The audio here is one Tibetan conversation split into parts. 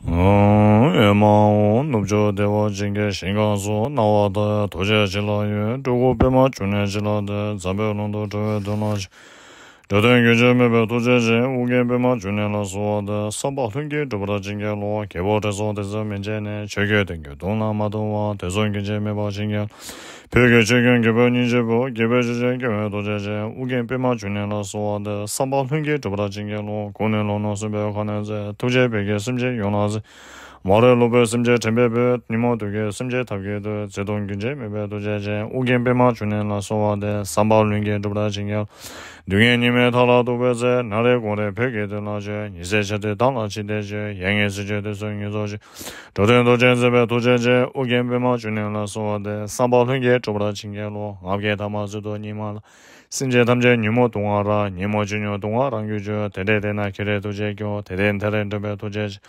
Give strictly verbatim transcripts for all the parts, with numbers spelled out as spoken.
ཨོཾ་ཨེ་མ་ཧོ། ནུབ་ཕྱོགས་བདེ་བ་ཅན་གྱི་ཞིང་ཁམས་སུ་སྣང་བ་མཐའ་ཡས་རྡོ་རྗེ་འཆང་ལ་ཡོད། སྤྲུལ་སྐུ་པདྨ་འབྱུང་གནས་འཆང་ལ་འདུད། འཛམ་བུའི་ཀློང་དུ་འགྲོ་བའི་དོན་ལ་ཕྱིན། འགྲོ་དོན་རྒྱུན་ཆད་མེད་པའི་ཐུགས་རྗེ་ཅན། ཨོ་རྒྱན་པདྨ་འབྱུང་གནས་ལ་གསོལ་བ་འདེབས། བསམ་པ་ལྷུན་གྱིས་འགྲུབ་པར་བྱིན་གྱིས་རློབས། རྒྱལ་པོ་ཁྲི་སྲོང་ལྡེ་བཙན་མན་ཆད་ནས། ཆོས་ཀྱི་དོན་ཀུན་དུག་ལྔ་མ་དང་བ། དུས་གསུམ་རྒྱུན་ཆད་མེད་པར་བྱིན་གྱིས་རློབས། བོད་ཀྱི་ཆོས་ཀུན་རྒྱལ་པོའི་སྙིང་རྗེ་པོ། རྒྱལ་པོའི་ཆོས་ཀྱི་རྒྱལ་བའི་ཐུགས་རྗེ་ཅན། ཨོ་རྒྱན་པདྨ་འབྱུང་གནས་ལ་གསོལ་བ་འདེབས། བསམ་པ་ལྷུན་གྱིས་འགྲུབ་པར་བྱིན་གྱིས་རློབས། གོང་ནས་ལྷོ་ནུབ་སྲིན་པོའི་ཁ་གནོན་མཛད། ཐུགས་རྗེས་བོད་ཀྱི་སེམས་ཅན་ཡོངས་ལ་གཟིགས། མ་རིག་ལུས་པའི་སེམས་ཅན་དྲན་པས་བོས། ཉོན་མོངས་དུག་གི་སེམས་ཅན་ཐབས་ཀྱིས་འདུལ། བརྩེ་གདུང་རྒྱུན་ཆད་མེད་པའི་ཐུགས་རྗེ་ཅན། ཨོ་རྒྱན་པདྨ་འབྱུང་གནས་ལ་གསོལ་བ་འདེབས། བསམ་པ་ལྷུན་གྱིས་འགྲུབ་པར་བྱིན་གྱིས་རློབས། སྡུག་བསྔལ་གཉིས་མེད་མཐའ་ལ་ཐུག་པའི་ཚེ། ན་རེ་དགོང་རེ་བོད་ཀྱི་དོན་ལ་བྱོན། ཉི་ཟེར་འཆར་སྡུད་མདངས་ལ་ཕྱི་བལྟས་བྱོན། ཡལ་ངའི་ཟིལ་གྱིས་དུས་གསུམ་ཉེན་ཚོར་ཅིག། འགྲོ་དོན་ཐུགས་རྗེས་མཛད་པའི་ཐུགས་རྗེ་ཅན། ཨོ་རྒྱན་པདྨ་འབྱུང་གནས་ལ་གསོལ་བ་འདེབས། བསམ་པ་ལྷུན་གྱིས་འགྲུབ་པར་བྱིན་གྱིས་རློབས། ང་བརྒྱད་ཐ་མ་ཚུལ་དུ་སྙིགས་མ་ལ། སེམས་ཅན་ཐམས་ཅད་ཉོན་མོངས་དུག་ལྔ་རགས། ཉོན་མོངས་ཆུ་རྙོག་དུག་ལྔ་རང་རྒྱུད་གྱུར། དེ་འདྲའི་དེ་ན་ཁྱེད་རའི་ཐུགས་རྗེས་སྐྱོངས། དེ་འདྲའི་དེ་རིང་འགྲུབ་པའི་ཐུགས་རྗེ་ཅན།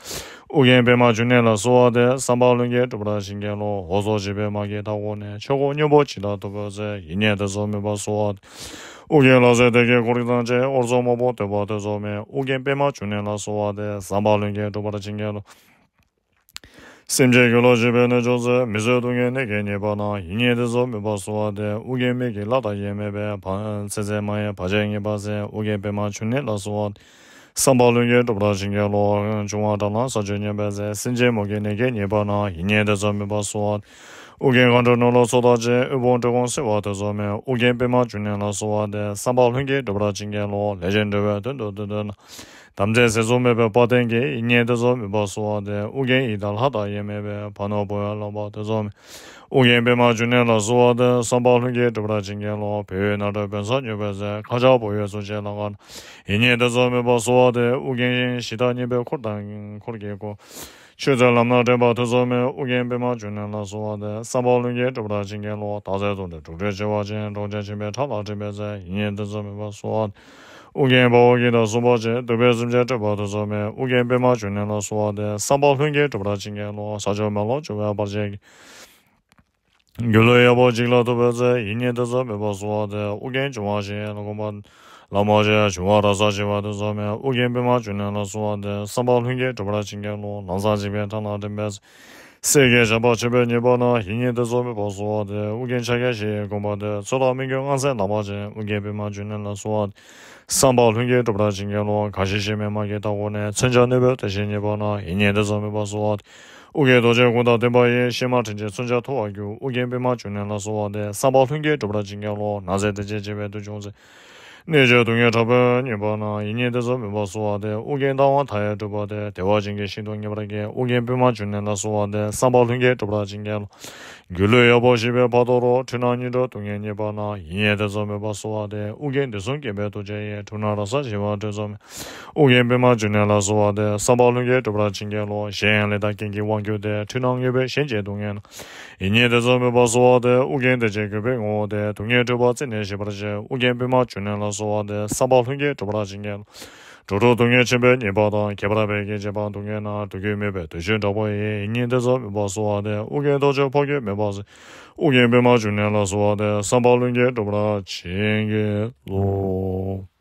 ཨོ་རྒྱན་པདྨ་འབྱུང་གནས་ལ་གསོལ་བ་འདེབས། བསམ་པ་ལྷུན་གྱིས་འགྲུབ་པར་བྱིན་གྱིས་རློབས། འོ་ཟོག་བྱིས་པའི་མ་སྐྱེས་མཐའ་འཁོར་ནས། ཆོས་འཁོར་སྙོམས་པོ་འཇིག་ལྟར་ཐུབ་པའི་ཚེ། ཡིད་གཉིས་བདེ་རྫོགས་མོས་པ་གསོལ་བ་འདེབས། ཨོ་རྒྱན་ལྷ་སྲས་སྡེ་བརྒྱད་འཁོར་དང་བཅས། དབུ་རྫོགས་དམར་པོ་སྟོན་པ་ཐུགས་རྫོགས་མའི། ཨོ་རྒྱན་པདྨ་འབྱུང་གནས་ལ་གསོལ་བ་འདེབས། བསམ་པ་ལྷུན་གྱིས་འགྲུབ་པར་བྱིན་གྱིས་རློབས། སེམས་ཅན་སྒྱུ་ལུས་བྱེད་པའི་གནད་གཅོད་ཚེ། མི་བཟོད་སྡུག་བསྔལ་ནད་ཀྱིས་ཉེན་པ་ན། ཡིད་གཉིས་བདེ་རྫོགས་མོས་པ་གསོལ་བ་འདེབས། ཨོ་རྒྱན་མི་དགེ་ལྷ་དང་དབྱེར་མེད་པའི། བ་ཚེ་ཚད་མ་ཡིན་བར་ཆད་ངེས་པར་སེལ། ཨོ་རྒྱན་པདྨ་འབྱུང་གནས་ལ་གསོལ་བ་འདེབས། བསམ་པ་ལྷུན་གྱིས་འགྲུབ་པར་བྱིན་གྱིས་རློབས། འབྱུང་བ་དགྲར་ལངས་ས་བཅུད་ཉམས་པའི་ཚེ། སེམས་ཅན་མུ་གེ་ནད་ཀྱིས་ཉེན་པ་ན། ཡིད་གཉིས་བདེ་རྫོགས་མོས་པ་གསོལ་བ་འདེབས། ཨོ་རྒྱན་མཁའ་འགྲོ་ནོར་ལྷ་ཚོགས་དང་བཅས། དབུལ་ཕོངས་བཀྲེས་སྐོམ་སེལ་བ་ཐུགས་རྫོགས་མའི། ཨོ་རྒྱན་པདྨ་འབྱུང་གནས་ལ་གསོལ་བ་འདེབས། བསམ་པ་ལྷུན་གྱིས་འགྲུབ་པར་བྱིན་གྱིས་རློབས། ལས་ཅན་འགྲོ་བའི་དོན་དུ་བདུད་འདུལ་ན། དམ་ཚིག་ཟད་འཇོམས་མེད་པའི་དཔལ་ལྡན་གྱི། ཡིད་གཉིས་བདེ་རྫོགས་མོས་པ་གསོལ་བ་འདེབས། ཨོ་རྒྱན་ཡི་དམ་ལྷ་དང་དབྱེར་མེད་པའི། ཕ་ནོར་བུ་ཡོན་ལོངས་སྤྱོད་ཐུགས་རྫོགས་མའི། ཨོ་རྒྱན་པདྨ་འབྱུང་གནས་ལ་གསོལ་བ་འདེབས། བསམ་པ་ལྷུན་གྱིས་འགྲུབ་པར་བྱིན་གྱིས་རློབས། བོད་ཡུལ་ནཱ་རོའི་བོད་མཚོ་མྱོས་པའི་ཚེ། ཁ་ཆར་བུ་ཡུག་གསུམ་གྱིས་ལང་ཀ་ན། ཡིད་གཉིས་བདེ་རྫོགས་མོས་པ་གསོལ་བ་འདེབས། ཨོ་རྒྱན་གཞི་བདག་གཉན་པོའི་འཁོར་དང་འཁོར་གྱིས་བསྐོར། ཆོས་ཚུལ་ལམ་སྣ་འདྲེན་པ་ཐུགས་རྫོགས་མའི། ཨོ་རྒྱན་པདྨ་འབྱུང་གནས་ལ་གསོལ་བ་འདེབས། བསམ་པ་ལྷུན་གྱིས་འགྲུབ་པར་བྱིན་གྱིས་རློབས། སྟག་གཟིག་དུང་སྒྲ་འབྲུག་སྒྲའི་བྱེ་བ་ཅན། འབྲོག་ཆེན་ཆེན་པོའི་ཁྲག་ལ་བསྒྲིལ་བའི་ཚེ། ཡིད་གཉིས་བདེ་རྫོགས་མོས་པ་གསོལ་བ། ཨོ་རྒྱན་དཔའ་བོ་བགེགས་དང་སྲུང་བར་བཅས། གདུག་པའི་སེམས་ཅན་བསྐྲད་པ་ཐུགས་རྫོགས་མའི། ཨོ་རྒྱན་པདྨ་འབྱུང་གནས་ལ་གསོལ་བ་འདེབས། བསམ་པ་ལྷུན་གྱིས་འགྲུབ་པར་བྱིན་གྱིས་རློབས། ས་ཕྱོགས་མེ་ལོང་བྱུང་བའི་བར་ཆད་ཀྱི། སྒྱུ་ལུས་ཡོད་པ་འཇིག་ལ་ཐུག་པའི་ཚེ། ཡིད་གཉིས་བདེ་རྫོགས་མོས་པ་གསོལ་བ་འདེབས། ཨོ་རྒྱན་འབྱུང་བ་བཞི་ཡི་ལྷ་སྐུ་འབར། ལྷ་མོ་བཞི་ཡི་འབྱུང་བ་རབ་གསལ་ཞི་བ་ཐུགས་རྫོགས་མའི། ཨོ་རྒྱན་པདྨ་འབྱུང་གནས་ལ་གསོལ་བ་འདེབས། བསམ་པ་ལྷུན་གྱིས་འགྲུབ་པར་བྱིན་གྱིས་རློབས། ལམ་སྲང་འཇིགས་པའི་འཕྲང་ལ་འདྲེན་པའི་ཚེ། སྲིད་ཀྱི་ཇག་པ་ཆེན་པོས་ཉེན་པ་ན། ཡིད་གཉིས་བདེ་རྫོགས་མོས་པ་གསོལ་བ་འདེབས། ཨོ་རྒྱན་ཕྱག་རྒྱ་བཞི་ཡི་དགོངས་པ་འདེབས། ཚོགས་བདག་མི་མགོན་མངའ་གསོལ་ནག་པོ་ཅན། ཨོ་རྒྱན་པདྨ་འབྱུང་གནས་ལ་གསོལ་བ། བསམ་པ་ལྷུན་གྱིས་འགྲུབ་པར་བྱིན་གྱིས་རློབས། ཁ་ཞེ་གཞིབ་མའི་དམག་གིས་མཐའ་བསྐོར་ནས། མཚོན་ཆ་གནོན་པོའི་དེ་བཞིན་ཉེན་པ་ན། ཡིད་གཉིས་བདེ་རྫོགས་མོས་པ་གསོལ་བ། ཨོ་རྒྱན་རྡོ་རྗེ་དགུང་དང་ལྡན་པ་ཡི། གཤེད་མ་དྲིན་ཅན་མཚོན་ཆ་ཐུབ་པར་འགྱུར། ཨོ་རྒྱན་པདྨ་འབྱུང་གནས་ལ་གསོལ་བ་འདེབས། བསམ་པ་ལྷུན་གྱིས་འགྲུབ་པར་བྱིན་གྱིས་རློབས། ནགས་ཚལ་སྡིངས་ཆའི་བྱེ་བས་དུས་བྱུང་ཚེ། གནོད་བྱེད་དུག་ལྔའི་དྲག་པོས་ཉེན་པ་ན། ཡིད་གཉིས་བདེ་རྫོགས་མོས་པ་གསོལ་བ་འདེབས། ཨོ་རྒྱན་སྟག་དབང་མཐའ་ཡས་སྤྲུལ་པ་སྟེ། བདེ་བ་ཅན་གྱི་ཞིང་དུ་ངེས་པར་སྐྱེ། ཨོ་རྒྱན་པདྨ་འབྱུང་གནས་ལ་གསོལ་བ་འདེབས། བསམ་པ་ལྷུན་གྱིས་འགྲུབ་པར་བྱིན་གྱིས་རློབས། སྒྱུ་ལུས་ཡོད་པ་ཞི་བའི་ཕ་དོ་རུ། འཁྲུལ་སྣང་གཉིས་འགྲོ་སྡུག་བསྔལ་ཉེན་པ་ན། ཡིད་གཉིས་བདེ་རྫོགས་མོས་པ་གསོལ་བ་འདེབས། ཨོ་རྒྱན་དུས་གསུམ་མཁྱེན་པའི་ཐུགས་རྗེ་ཡིས། འཁྲུལ་སྣང་རབ་གསལ་ཞི་བ་ཐུགས་རྫོགས་མའི། ཨོ་རྒྱན་པདྨ་འབྱུང་གནས་ལ་གསོལ་བ་འདེབས། བསམ་པ་ལྷུན་གྱིས་འགྲུབ་པར་བྱིན་གྱིས་རློབས། གཞན་ཡང་ལས་དང་རྐྱེན་གྱིས་དབང་གྱུར་ཏེ། འཁྲུལ་སྣང་ངེས་པའི་ཞེན་བཅས་སྡུག་བསྔལ་ན། ཡིད་གཉིས་བདེ་རྫོགས་མོས་པ་གསོལ་བ་འདེབས། ཨོ་རྒྱན་བདེ་ཆེན་གུས་པས་ངུ་བ་སྟེ། སྡུག་བསྔལ་འཁྲུལ་པ་རྩད་ནས་ཞི་བར་བྱེད། ཨོ་རྒྱན་པདྨ་འབྱུང་གནས་ལ་གསོལ་བ་འདེབས། བསམ་པ་ལྷུན་གྱིས་འགྲུབ་པར་བྱིན་གྱིས་རློབས། འགྲོ་དྲུག་སྡུག་བསྔལ་ཆེན་པོས་ཉེན་པ་དང་། ཁྱད་པར་བད་ཀན་བྱེ་བའམ་སྡུག་བསྔལ་ན། དུས་ཀུན་མེད་པའི་བདུད་ཆེན་དྲག་པོ་ཡིས། ཡིད་གཉིས་བདེ་རྫོགས་མོས་པ་གསོལ་བ་འདེབས། ཨོ་རྒྱན་རྡོ་རྗེ་འཕོ་འགྱུར་མེད་པ་སེལ། ཨོ་རྒྱན་པདྨ་འབྱུང་གནས་ལ་གསོལ་བ་འདེབས། བསམ་པ་ལྷུན་གྱིས་འགྲུབ་པར་བྱིན་གྱིས་རློབས།